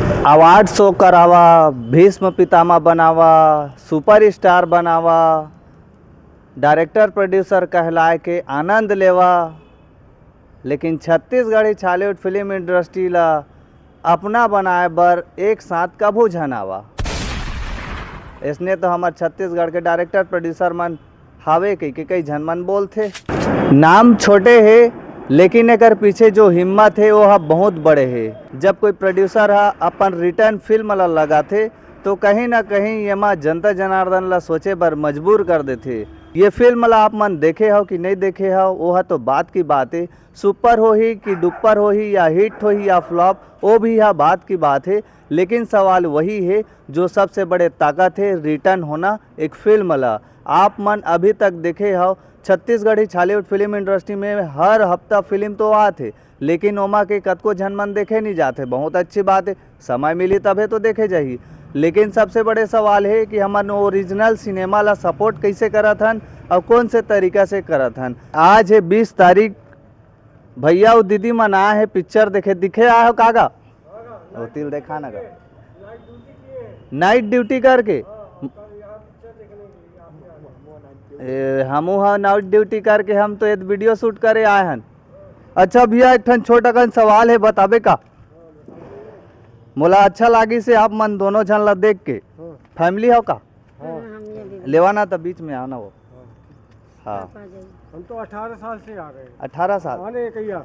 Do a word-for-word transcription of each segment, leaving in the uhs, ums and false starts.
Award show करावा, भीष्म पितामह बनावा, superstar बनावा, डायरेक्टर प्रोड्यूसर कहलाए के आनंद लेवा, लेकिन छत्तीसगढ़ी छॉलीवुड फिल्म इंडस्ट्री ला अपना बनाए बर एक साथ कभू झन आवा। इसने तो हमर छत्तीसगढ़ के डायरेक्टर प्रोड्यूसर मन हावे कहिके कई झन मन बोलथे। नाम छोटे हे, लेकिन एकर पीछे जो हिम्मत हे, वो ह बहुत बड़े हे। जब कोई प्रोड्यूसर ह अपन रिटर्न फिल्म ला लगाथे, तो कहीं ना कहीं येमा जनता जनार्दन ला सोचे बर मजबूर कर देथे। ये फिल्म ला आप मन देखे हव कि नहीं देखे हव, वो ह तो बात की बात हे। सुपर होही कि डुपर होही या हिट होही या फ्लॉप, वो भी ह बात की बात हे। लेकिन सवाल वही हे, जो सबसे बड़े ताकत हे रिटर्न होना एक फिल्म ला। आप मन अभी तक देखे हव, छत्तीसगढ़ी छॉलीवुड फिल्म इंडस्ट्री में हर हफ्ता फिल्म तो आत हे, लेकिन ओमा के कतको झन मन देखे नहीं जात हे। बहुत अच्छी बात हे, समय मिली तभे तो देखे जाही। लेकिन सबसे बड़े सवाल हे कि हमन ओरिजिनल सिनेमा ला सपोर्ट कैसे करत हन और कौन से तरीका से करत हन। आज हे बीस तारीख, भैया अउ दीदी मन आए हे पिक्चर देखे। दिखे आए हो कागा? ओ तिल देखा ना गा। नाइट ड्यूटी करके। ए, हमू ह नाइट ड्यूटी करके हम तो एक वीडियो शूट करे आए हन। अच्छा भैया, एक ठन छोट अकन सवाल हे, बताबे का? मोला अच्छा लागिस हे आप मन दोनों झन ला देख के। फैमिली हो का? हाँ। लेवा ना, तो बीच में आना वो। हाँ। हम तो अठारह साल से आ रहे हैं। अठारह साल? आने कहिया?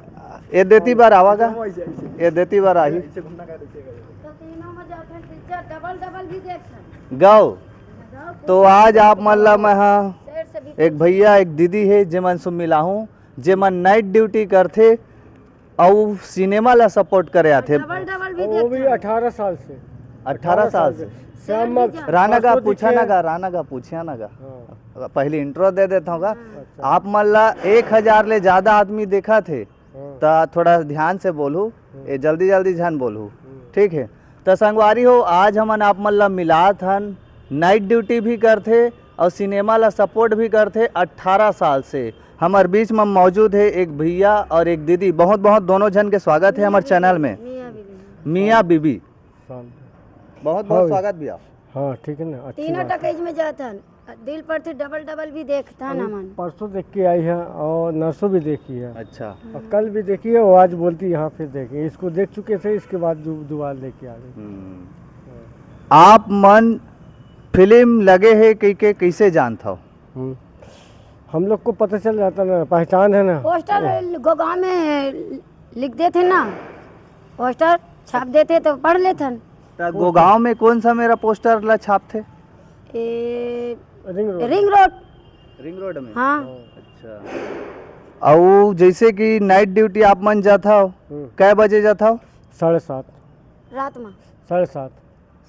ये देती बार आवागा? ऐसे, ऐसे। ये देती बार आही? ऐसे घूमना का, ऐसे करेगा। तो तीनों में जाते हैं, टीचर डबल डबल भी देखते हैं। गौ। गौ तो आज आप मन ला मैं, हाँ, शेर से भी एक भैया, एक दीदी हे, जेमन से मिलाहूँ, जेमन नाइट ड्यूटी करथे, अउ सिनेमा ला सपोर्ट करे आथे। डबल डबल भी और वो भी देखथे। अठारह साल से। अठारह साल से। श्याम, राना गा, परसों पूछा ना दिखे। गा, राना गा, पूछा ना गा। हाँ। पहले इंट्रो दे देता हूँ गा। हाँ। अच्छा। आप मन ला एक हजार ले ज्यादा आदमी देखा थे, हाँ। त थोड़ा ध्यान से बोलू, हम्म। ए जल्दी जल्दी झन बोलू, हम्म। ठीक है? त संगवारी हो, आज हमन आप मन ला मिलात हन, नाइट ड्यूटी भी करथे और सिनेमा ला सपोर्ट भी करथे अठारह साल से। हमर बीच में मौजूद है एक भैया और एक दीदी। बहुत बहुत दोनों झन के स्वागत है हमर चैनल में। मियाँ बीबी। मियाँ बीबी। शांत। बहुत बहुत हाँ। स्वागत भैया। हाँ, ठीक है ना, अच्छी तीनों बात है। टॉकीज में जात हन, दिल पर थे डबल डबल भी देखत हन अभी हमन। परसों देख के आई है और नरसों भी देखी है। अच्छा। और कल भी देखी है, वो आज बोलती यहाँ फिर देखें, इसको देख चुके थे, इसके बाद दो-, दोबारा लेके आ गए। हम्म। हाँ। आप मन फिल्म लगे हे कहि के कैसे जानत हव? हम्म। हम लोग को पता चल जाता ना, पहचान है ना। पोस्टर गोगांव में लिख देथे ना, पोस्टर छाप देथे तो पढ़ लेथन। त गोगांव में कौन सा मेरा पोस्टर ला छापथे? ए, ring road. Ring road. Ring road में? हाँ। अच्छा। अउ जैसे कि नाइट ड्यूटी आप मन जात हव, हम्म। कै बजे जात हव? साढ़े सात। रात में। साढ़े सात।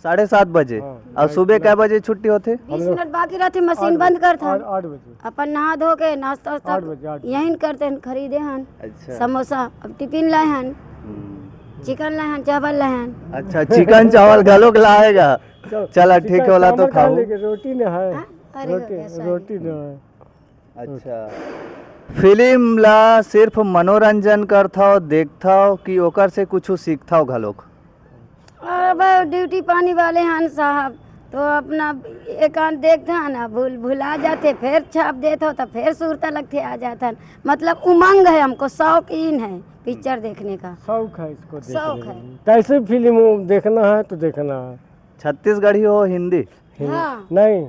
साढ़े सात बजे। हाँ, अउ नाइट सुबह में। कै बजे छुट्टी होथे? हम बीस लोग मिनट बाकी रहथे, मशीन आठ बंद बजे, करथन। आठ, आठ बजे। अपन नहा धो के नाश्ता वास्ता आठ बजे, आठ बजे। यहीं करते हैं, खरीदे हन। अच्छा। समोसा, अब टिफिन लाए हन। हम्म। चिकन लाए हन, चावल लाए हन। अच्छा, चिकन चावल घलोक लाएगा। चल, चला, ठीक चिकन है, वाला तो चावल कहाँ खाओ। लेके? रोटी न है। हाँ? अरे, रोटी, हो गया, सॉरी। रोटी न है। अच्छा, फिल्म ला सिर्फ मनोरंजन करथव, देखथव कि ओकर से कुछु सीखथव घलोक? अब ड्यूटी पानी वाले हन साहब, तो अपना एकांत देखथन, आ भूल भुला जाथे, फिर छाप देत हो तो फिर सुरता लगथे आ जाथन। मतलब उमंग है हमको, शौकीन है पिक्चर देखने का। शौक है इसको देखने शौक है। में। कैसे फिल्म वो देखना है तो देखना है। छत्तीसगढ़ी हो हिंदी? हिंदी। हाँ। नहीं,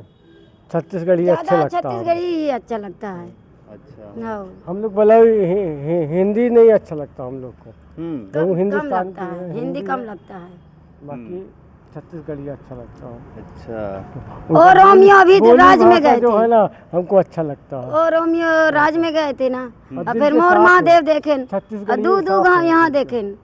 छत्तीसगढ़ी ज्यादा अच्छा लगता है। छत्तीसगढ़ी ही अच्छा लगता है। अच्छा। हाँ। हम लोग भला ही हि-, हि-, हिंदी नहीं अच्छा लगता हम लोग को। हम्म। तो कम, वो कम हिंदुस्तान लगता की है, हिंदी हिंदी कम है। लगता है। बाकी हम्म। छत्तीसगढ़ी अच्छा लगता है। अच्छा। वो ओ रोमियो अभी तो बोली राज में भाषा गए जो थे। है ना, हमको अच्छा लगता है। ओ रोमियो राज में गए थे ना, हम्म। और और दिल फिर के मोर साथ में महादेव देखेन, छत्तीसगढ़ी और दू, के दू साथ गाँव में यहाँ देखें। देखेन।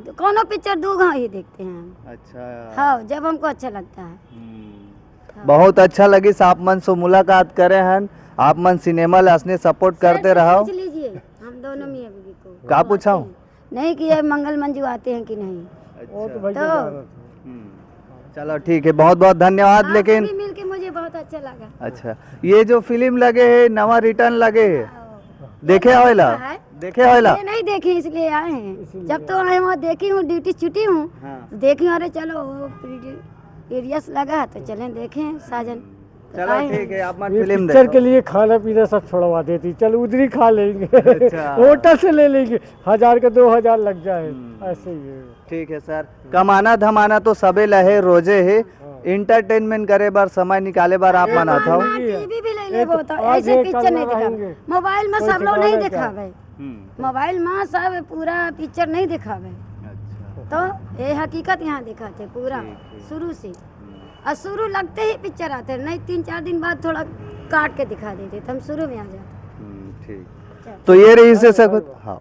तो कोनो पिक्चर दू घाव ही देखते हैं हम। अच्छा। हाँ, जब हमको अच्छा लगता है। हम्म। हाँ। बहुत अच्छा लगिस आप मन से मुलाकात करे हन, आप मन सिनेमा ला असने सपोर्ट करते रहो। पूछ लीजिए, हम दोनों मियाँ बीबी को। का पूछाऊँ? नहीं कि ये मंगल मंजू आते हैं कि नहीं। अच्छा। वो तो भाई तो जानत है। हम्म। चलो ठीक है, बहुत बहुत धन्यवाद। आपसे लेकिन भी मिलके मुझे बहुत अच्छा लगा। अच्छा, ये जो फिल्म लगे है, नवा रिटर्न लगे है, हाँ। देखे हव एला? है। देखे हो एला? मैं नहीं देखी, इसलिए आए हैं। इसीलिए। जब तो आए वहाँ देखी हूँ, ड्यूटी छुट्टी हूँ, हाँ। तो देखी हूँ, अरे चलो वो पीरियस लगा तो चले देखें साजन। तो चलो आए हैं। ठीक है, आप मन ये फिल्म पिक्चर देखो। के लिए खाना पीना सब छोड़वा देती, चल उधर ही खा लेंगे। अच्छा। होटल से ले लेंगे, हजार का दो हजार लग जाए। हम्म। ऐसे ही है। ठीक है सर, कमाना धमाना तो सबे लहे रोजे है, हाँ। एंटरटेनमेंट करे बर, समय निकाले बर आप मन आथव। टीवी भी ले ये लेबो तो तो आज ऐसे ये पिक्चर कल नहीं रहेंगे। दिखावे, मोबाइल में कोई सब लोग नहीं ठिकाना क्या? दिखावे। हम्म, मोबाइल में सब पूरा पिक्चर नहीं दिखावे, अच्छा। तो ये हकीकत यहाँ दिखाते पूरा ठीक, ठीक। शुरू से। हम्म, और शुरू लगते ही पिक्चर आते, नहीं तीन चार दिन बाद थोड़ा काट के दिखा देते, तो हम शुरू में आ जाते। हम्म, ठीक। चल। तो ये रहिसे संग हाँ,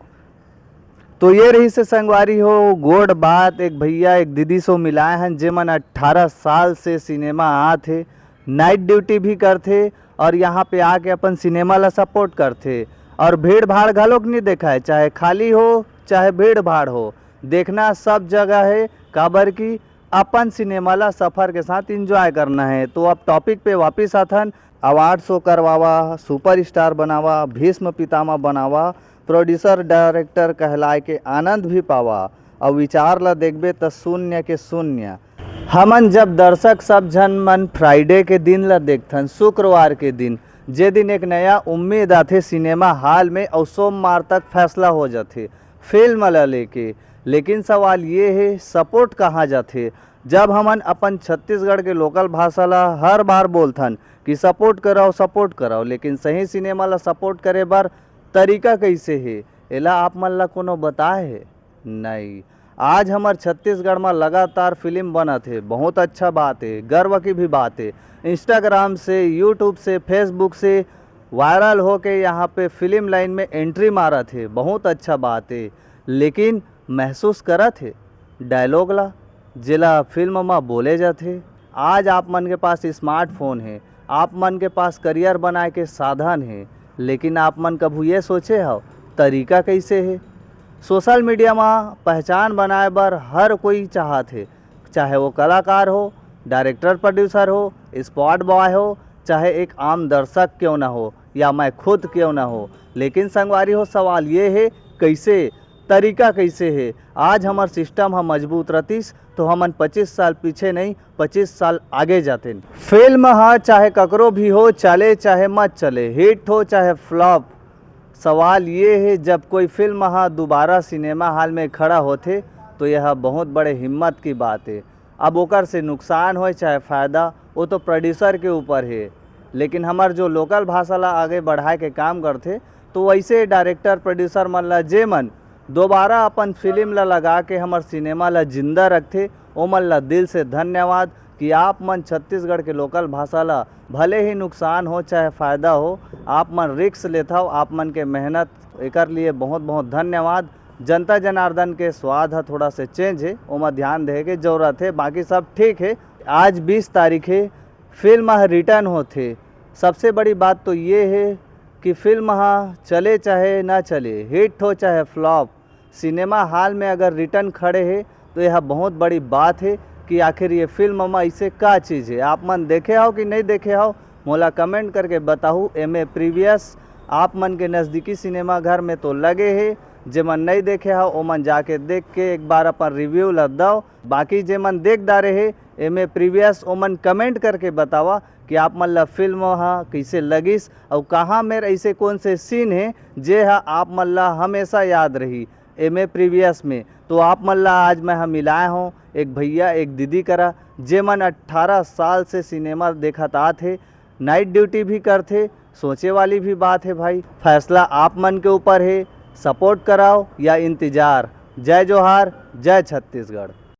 तो ये रहिसे संगवारी हो गोठ बात, एक भैया एक दीदी सो मिलाए हैं, जेमन अट्ठारह साल से सिनेमा आत हे, नाइट ड्यूटी भी करथे और यहाँ पे आके अपन सिनेमा ला सपोर्ट करथे और भीड़ भाड़ घलोक नहीं देखाए, चाहे खाली हो चाहे भीड़ भाड़ हो, देखना सब जगह है, काबर कि अपन सिनेमा ला सफर के साथ एंजॉय करना है। तो अब टॉपिक पे वापिस आथन, अवार्ड शो करवावा, सुपरस्टार बनावा, भीष्म पितामह बनावा, प्रोड्यूसर डायरेक्टर कहलाए के आनंद भी पावा, अउ विचार ला देखबे त शून्य के शून्य। हमन जब दर्शक सब झन मन फ्राइडे के दिन ला देखथन, शुक्रवार के दिन, जे दिन एक नया उम्मीद आथे सिनेमा हॉल में, अउ सोमवार तक फैसला हो जाथे फिल्म ला लेके। लेकिन सवाल ये हे, सपोर्ट कहाँ जाथे? जब हमन अपन छत्तीसगढ़ के लोकल भाषा ला हर बार बोलथन कि सपोर्ट कराओ, सपोर्ट कराओ, लेकिन सही सिनेमा ला सपोर्ट करे बर तरीका कइसे हे, एला आप मन ला कोनो बताए हे? नहीं। आज हमर छत्तीसगढ़ म लगातार फिल्म बनत हे, बहुत अच्छा बात हे, गर्व की भी बात हे। इंस्टाग्राम से, यूट्यूब से, फेसबुक से वायरल होके यहाँ पे फिल्म लाइन में एंट्री मारत हे, बहुत अच्छा बात हे। लेकिन महसूस करत हे डायलॉग ला, जेला फिल्म म बोले जाथे। आज आप मन के पास स्मार्टफोन हे, आप मन के पास करियर बनाए के साधन हे, लेकिन आप मन कभू ये सोचे हव तरीका कइसे हे? सोशल मीडिया म पहचान बनाए बर हर कोई चाहत हे, चाहे वो कलाकार हो, डायरेक्टर प्रोड्यूसर हो, स्पॉट बॉय हो, चाहे एक आम दर्शक क्यों ना हो या मैं खुद क्यों ना हो। लेकिन संगवारी हो, सवाल ये हे, कइसे, तरीका कइसे हे? आज हमर सिस्टम ह मजबूत रतिस तो हमन पच्चीस साल पीछे नहीं, पच्चीस साल आगे जातेन। फिल्म ह चाहे ककरो भी हो, चले चाहे मत चले, हिट हो चाहे फ्लॉप, सवाल ये हे, जब कोई फिल्म ह दोबारा सिनेमा हॉल में खड़ा होथे तो यह बहुत बड़े हिम्मत की बात हे। अब ओकर से नुकसान होए चाहे फायदा, वो तो प्रोड्यूसर के ऊपर हे। लेकिन हमर जो लोकल भाषा ला आगे बढ़ाए के काम करथे, तो वैसे डायरेक्टर प्रोड्यूसर मन ला, जे मन दोबारा अपन फिल्म ला लगा के हमर सिनेमा ला जिंदा रखथे, ओमन ला दिल से धन्यवाद कि आप मन छत्तीसगढ़ के लोकल भाषा ला भले ही नुकसान हो चाहे फायदा हो, आप मन रिस्क लेथव, आप मन के मेहनत, एकर लिए बहुत बहुत धन्यवाद। जनता जनार्दन के स्वाद ह थोड़ा से चेंज हे, ओमा ध्यान देहे के जरूरत हे, बाकी सब ठीक हे। आज बीस तारीख हे, फिल्म ह रिटर्न होथे। सबसे बड़ी बात तो ये हे कि फिल्म ह चले चाहे ना चले, हिट हो चाहे फ्लॉप, सिनेमा हॉल में अगर रिटर्न खड़े हे तो यह बहुत बड़ी बात हे कि आखिर ये फिल्म म ऐसे का चीज़ हे। आप मन देखे हव कि नहीं देखे हव, मोला कमेंट करके बताहू। एम ए प्रीवियस आप मन के नज़दीकी सिनेमा घर में तो लगे हे, जे मन नहीं देखे हव, ओमन जाके देख के एक बार अपन रिव्यू ला दव। बाकी जे मन देख डारे हे एम ए प्रीवियस, ओमन कमेंट करके बतावा कि आप मन ला फिल्म ह कइसे लगिस, अउ कहाँ मेर ऐसे कौन से सीन हे जे ह आप मन ला हमेशा याद रही। एम ए प्रीवियस में तो आप मन ला आज मैं ह मिलाए हों एक भैया एक दीदी करा, जे मन अट्ठारह साल से सिनेमा देखत आत हे। नाइट ड्यूटी भी करथे, सोचे वाली भी बात हे भाई। फैसला आप मन के ऊपर हे, सपोर्ट कराओ या इंतजार। जय जोहार, जय छत्तीसगढ़।